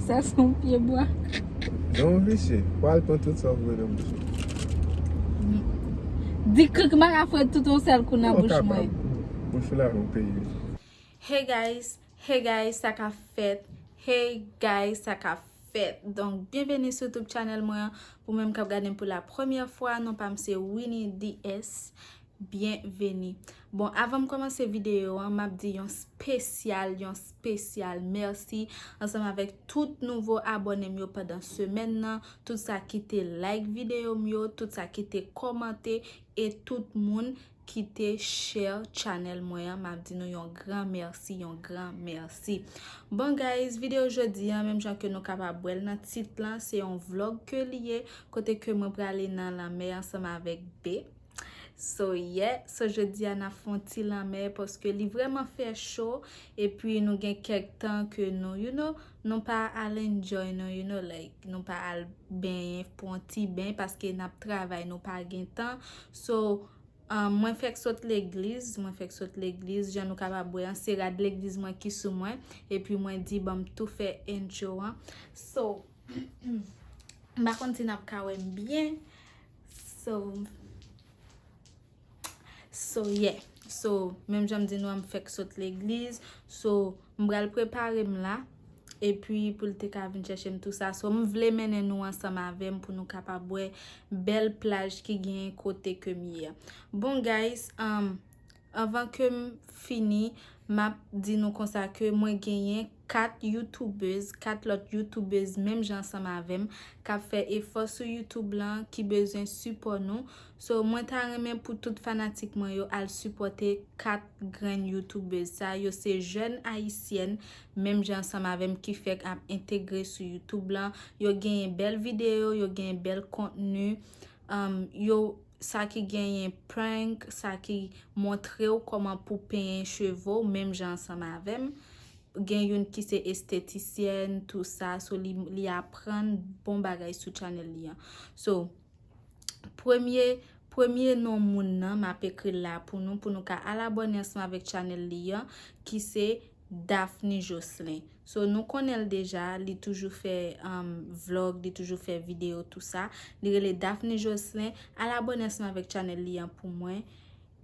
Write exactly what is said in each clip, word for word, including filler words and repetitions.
Sa se yon pye bwa. Jan w visye, pral pran tout sa w voye nan bouch ou. Di krik marafret tout yon sèl kou nan Ou bouch kapab. Mwen. Bouch ou la yon peyi. Hey guys, hey guys, sa ka fèt. Hey guys, sa ka fèt. Donk, byenveni sou YouTube channel mwen an. Pou menm k ap gade m pou la premyè fwa, non pa m se Winnie D S. Byenveni. Bon, avan m kòmanse videyo an, m ap di yon spesyal, yon spesyal mèsi ansanm avèk tout nouvo abòne m yo pandan semèn nan, tout sa ki te like videyo m yo, tout sa ki te kòmante, e tout moun ki te share channel mwen an, m ap di nou yon gran mèsi, yon gran mèsi. Bon guys, videyo jodi an, menm jan ke nou kapab wè l nan tit lan, se yon vlog ke li ye, kote ke mwen prale nan lanmè ansanm avèk Be. So yeah, so jodi a n ap fè yon ti lanmè paske li vrèman fè cho, epi nou gen kèk tan ke nou, you know, nou pa al enjoy nou, you know, like, nou pa al benyen, pran ti ben paske n ap travay, nou pa gen tan. So, um, mwen fèk sot legliz, mwen fèk sot legliz, jan nou kapab wè an, se rad legliz mwen ki sou mwen, epi mwen di ban m tou fè intro an. So, m pa konn si n ap ka wè m byen. So, so yeah. So, menm jan m di nou an, m fèk sot legliz. So, m pral prepare m la. Epi pou l te ka vin chèche m tou sa. So, m vle mennen nou ansanm avè m pou nou kapab wè bèl plaj ki gen kote ke m ye a. Bon, guys, um, anvan ke m fini, m ap di nou konsa ke mwen genyen kat youtubèz, kat lòt youtubèz menm jan ansanm avè m, k ap fè efò sou YouTube lan, ki bezwen sipò nou. So, mwen ta renmen pou tout fanatik mwen yo al sipòte kat grenn youtubèz sa. Yo se jèn ayisyèn, menm jan ansanm avè m, ki fèk ap entegre sou YouTube lan. Yo genyen bèl videyo, yo genyen bèl kontni. Um, yo, sa ki genyen prank, sa ki montre w kòman pou penyen cheve w, menm jan ansanm avè m. Gen youn ki se estetisyèn, tou sa. So, li, li aprann bon bagay sou channel li an. So, premye, premye non moun nan, m ap ekri l la pou nou, pou nou ka al abòne ansanm avèk channel li an, ki se Daphne Jocelyn. So, nou konnen l deja, li toujou fè, um, vlog, li toujou fè videyo, tou sa. Li rele Daphne Jocelyn. Al abòne ansanm avèk channel li an pou mwen.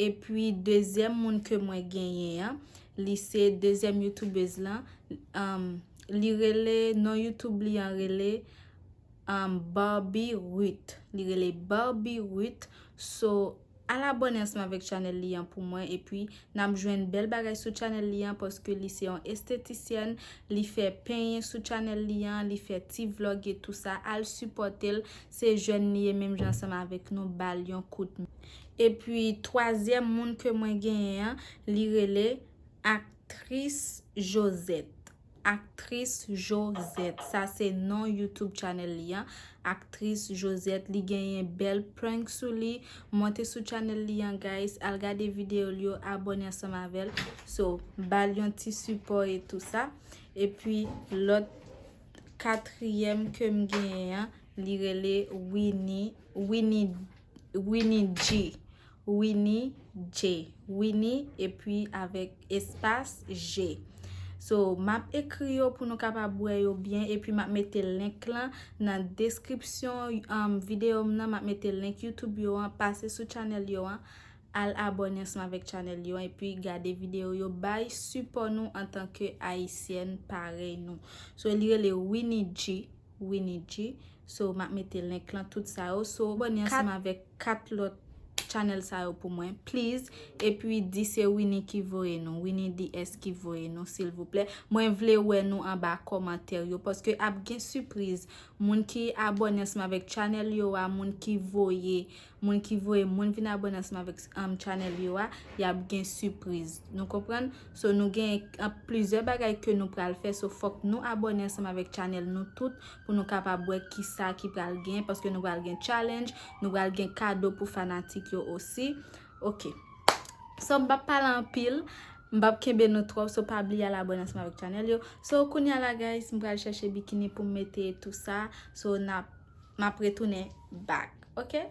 Epi, dezyèm moun ke mwen genyen an, li se dezyèm youtubèz lan. Um, li rele, non YouTube li an rele, um, Barbie Ruth. Li rele Barbie Ruth. So, al abòne ansanm avèk channel li an pou mwen. Epi, n ap jwenn bèl bagay sou channel li an paske li se yon estetisyèn. Li fè penyen sou channel li an. Li fè ti vlog e tou sa. Al sipòte l. Se jèn li ye menm jan ansanm avèk nou. Ba l yon kout men. Epi, twazyèm moun ke mwen genyen an, li rele Aktris Josette. Aktris Josette. Sa se non YouTube channel li an. Aktris Josette, li genyen bèl prank sou li. Monte sou channel li an, guys. Al gade videyo l yo, abòne ansanm avè l. So, ba l yon ti sipò e tou sa. Epi, lòt katriyèm ke m genyen an, li rele Winnie, Winnie, Winnie G. Winnie J. Winnie, epi avèk espas G. So, m ap ekri yo pou nou kapab wè yo byen, epi m ap mete link lan nan deskripsyon, um, videyo m nan, m ap mete link YouTube yo an, pase sou channel yo an, al abòne ansanm avèk channel yo an, epi gade videyo yo, bay sipò nou antanke Ayisyèn parèy nou. So, li rele Winnie G. Winnie G. So, m ap mete link lan, tout sa yo. So, abòne ansanm avèk kat lòt channel sa yo pou mwen, please. Epi, di se Winnie ki voye nou, Winnie D S ki voye nou, silvouplè. Mwen vle wè nou anba kòmantè yo, paske ap gen sipriz. Moun ki abòne ansanm avèk channel yo a, moun ki voye, moun ki voye moun vin abòne ansanm avèk, um, channel yo a, y ap gen sipriz. Nou konprann? So, nou gen, uh, plizyè bagay ke nou pral fè. So, fòk nou abòne ansanm avèk channel nou tout pou nou kapab wè kisa ki pral gen, paske nou pral gen challenge, nou pral gen kado pou fanatik yo osi. Ok. So, m p ap pale anpil, m p ap kenbe nou twòp, so pa bliye al abòne ansanm avèk channel yo. So, kounye a la, guys, m pral chèche bikini pou m mete tou sa. So, n ap, m ap retounen back, ok?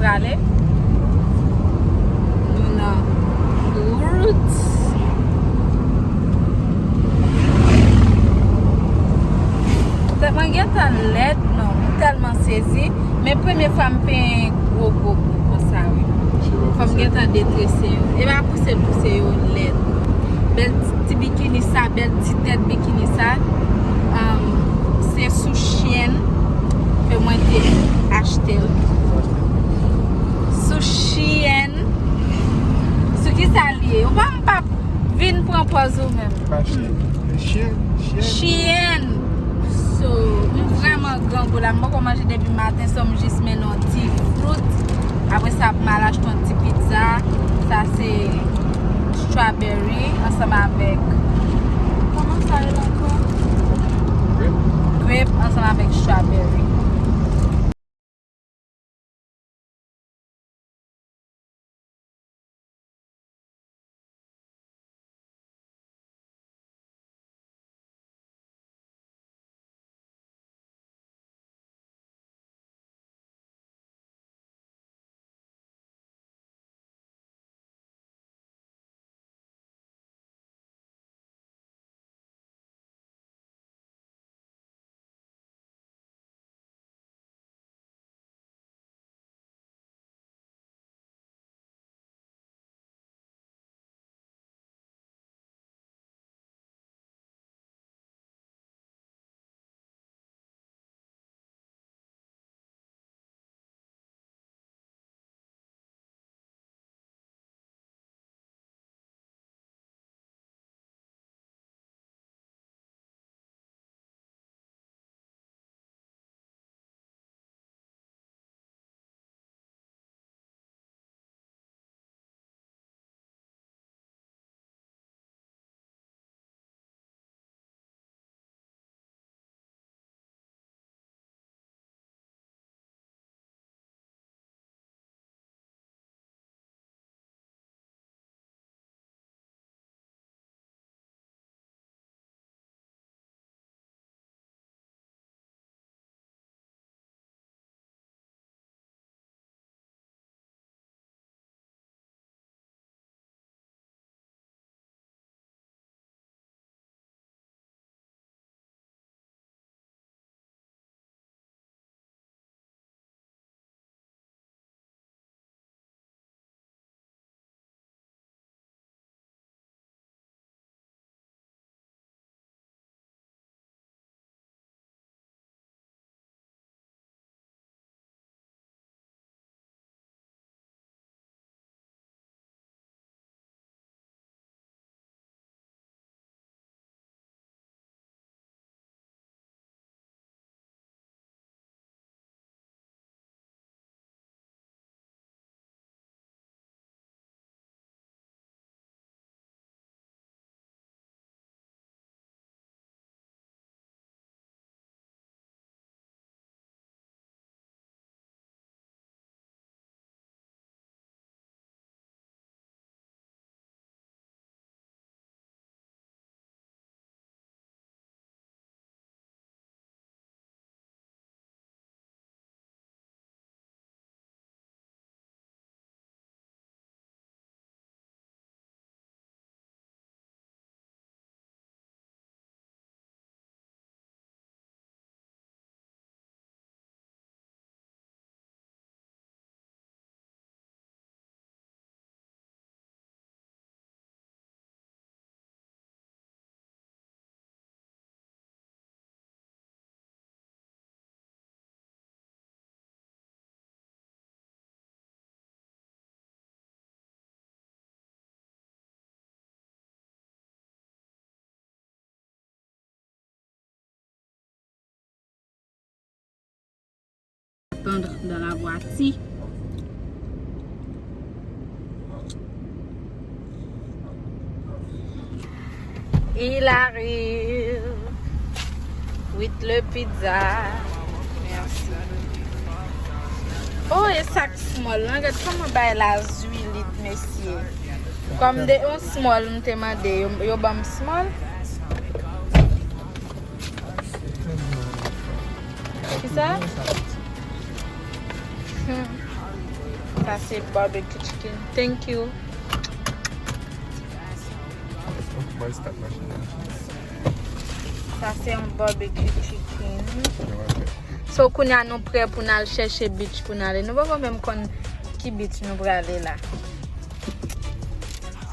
Prale. Nou nan wout. Tèt mwen gentan lèd, non. M tèlman sezi. Men premye fwa m penyen gwo, gwo, gwo konsa, wi. Fò m gentan detrese yo. E pa pouse, pouse yo lèd. Bèl ti, ti bikini sa, bèl ti tèt bikini sa. Um, se sou Shein ke mwen te achte l. Sou Shein. Sou ki sa l ye? Ou pa, m pa vin pran pòz ou menm. Pa Shein. Shein. Shein. Shein. So, m vrèman grangou la. M poko manje depi maten, so m jis mennen yon ti fruit. Apre sa, m al achte yon ti pizza. Sa se strawberry ansanm avèk, kòman sa rele ankò? Grape. Grape ansanm avèk strawberry. Attendre dans la voiture. Il arrive. With le pizza. Merci. Oh, e sak small lan. Gad kòman bay la zwilit, mesye. Kòm de yon small, m te mande, yo, yo ban m small. Kisa? Hmm. Sa se barbecue chicken. Thank you. Oh, mwen start machin nan. Sa se yon barbecue chicken. So, kounye a nou prè pou n al chèche beach pou n ale. Nou poko menm konn ki beach nou prale la.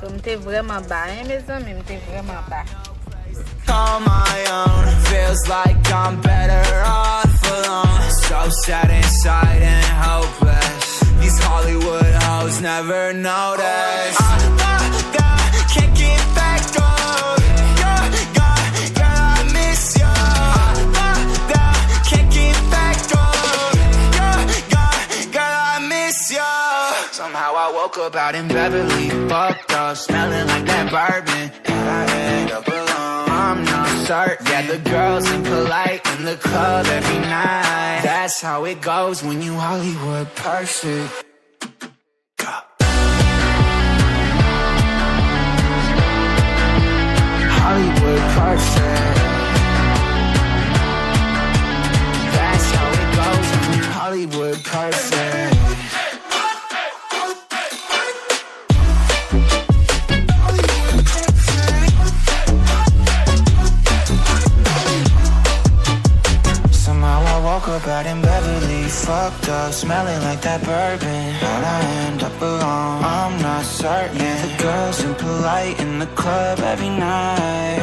So, m te vrèman ba, hein, mezanmi, m te vrèman ba. Call my own. Feels like I'm better off alone. So sad inside and hopeless. These Hollywood hoes never notice. Can't get back on. Yeah, yeah, girl, I miss you. Can't get back on. Yeah, yeah, girl, I miss you. Somehow I woke up out in Beverly, fucked up, smelling like that bourbon. How'd I end up alone? I'm not certain. Yeah, the girls impolite in the club every night. That's how it goes when you Hollywood perfect. Hollywood perfect. That's how it goes when you Hollywood perfect. Somehow I woke up out in Beverly, fucked up, smelling like that bourbon. How'd I end up alone? I'm not certain. Yeah, the girls impolite in the club every night.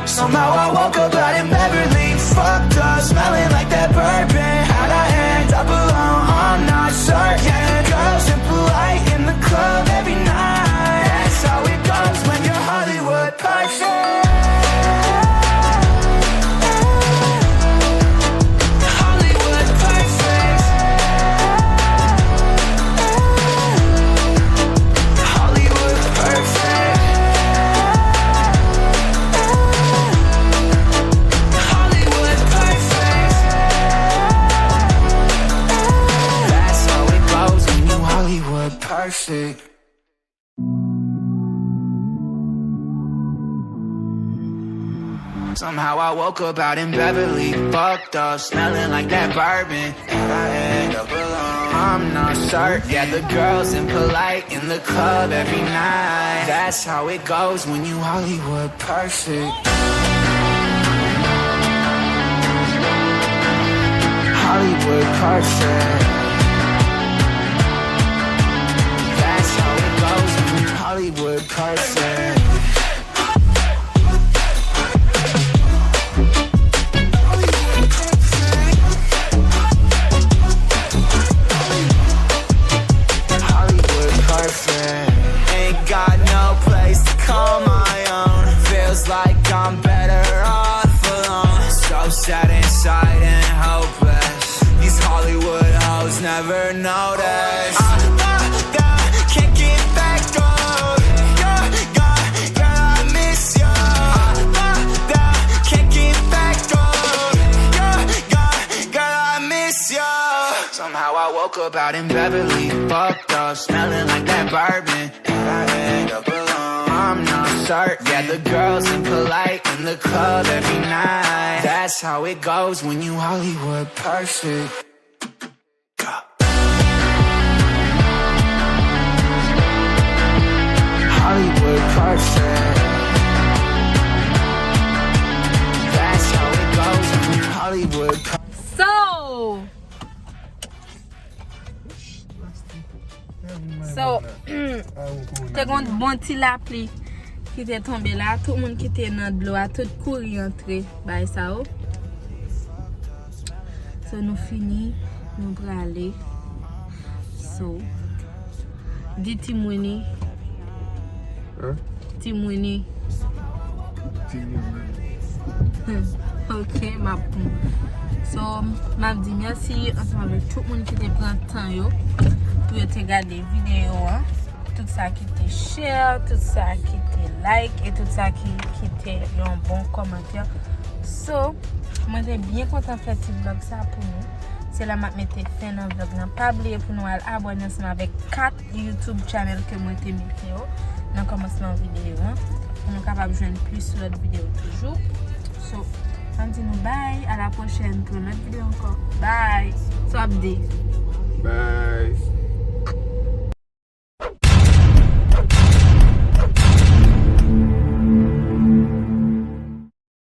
Somehow I woke up out in Beverly, fucked up, smelling like that bourbon. How'd I end up alone? I'm not certain. Yeah, girls impolite in the club every night. That's how it goes when you're Hollywood perfect. Hollywood perfect. Hollywood perfect. Hollywood perfect. That's how it goes when you Hollywood perfect. Somehow I woke up out in Beverly, fucked up, smelling like that bourbon. How'd I end up alone? I'm not certain. Yeah, the girls impolite in the club every night. That's how it goes when you Hollywood perfect. Hollywood perfect. That's how it goes when you Hollywood perfect. Hollywood perfect. Ain't got no place to call my own. Feels like I'm better off alone. So sad inside and hopeless. These Hollywood hoes never notice. Can't get back on. Yeah, yeah, girl, I miss you. Can't get back on. Yeah, yeah, girl, I miss you. Somehow I woke up out in Beverly, fucked up, smelling like that bourbon. How'd I end up alone? I'm not certain. Yeah, the girls impolite in the club every night. That's how it goes when you Hollywood perfect. Hollywood perfect. That's how it goes when you Hollywood per- So, so, te gon bon ti lapli ki te tonbe la. Tout moun ki te nan dlo a, tout kouri antre bay sa yo. So, nou fini, nou prale. So, di Team Winnie. Hein? Team Winnie. Team Winnie. Ok, m ap. So, m ap di mèsi ansanm avèk tout moun ki te pran tan yo pou yo te gade videyo an. Tout sa ki te share, tout sa ki te like, e tout sa ki kite yon bon kòmantè. So, mwen te byen kontan fè ti vlòg sa pou nou. Se la m ap mete fen nan vlòg lan. Pa bliye pou nou al abòne ansanm avèk kat YouTube channel ke mwen te mete yo nan kòmansman videyo an, pou nou kapab jwenn plis lòt videyo toujou. So, ann di nou bye, a la pwochèn pou yon lòt videyo ankò. Bye! So ap di. Bye.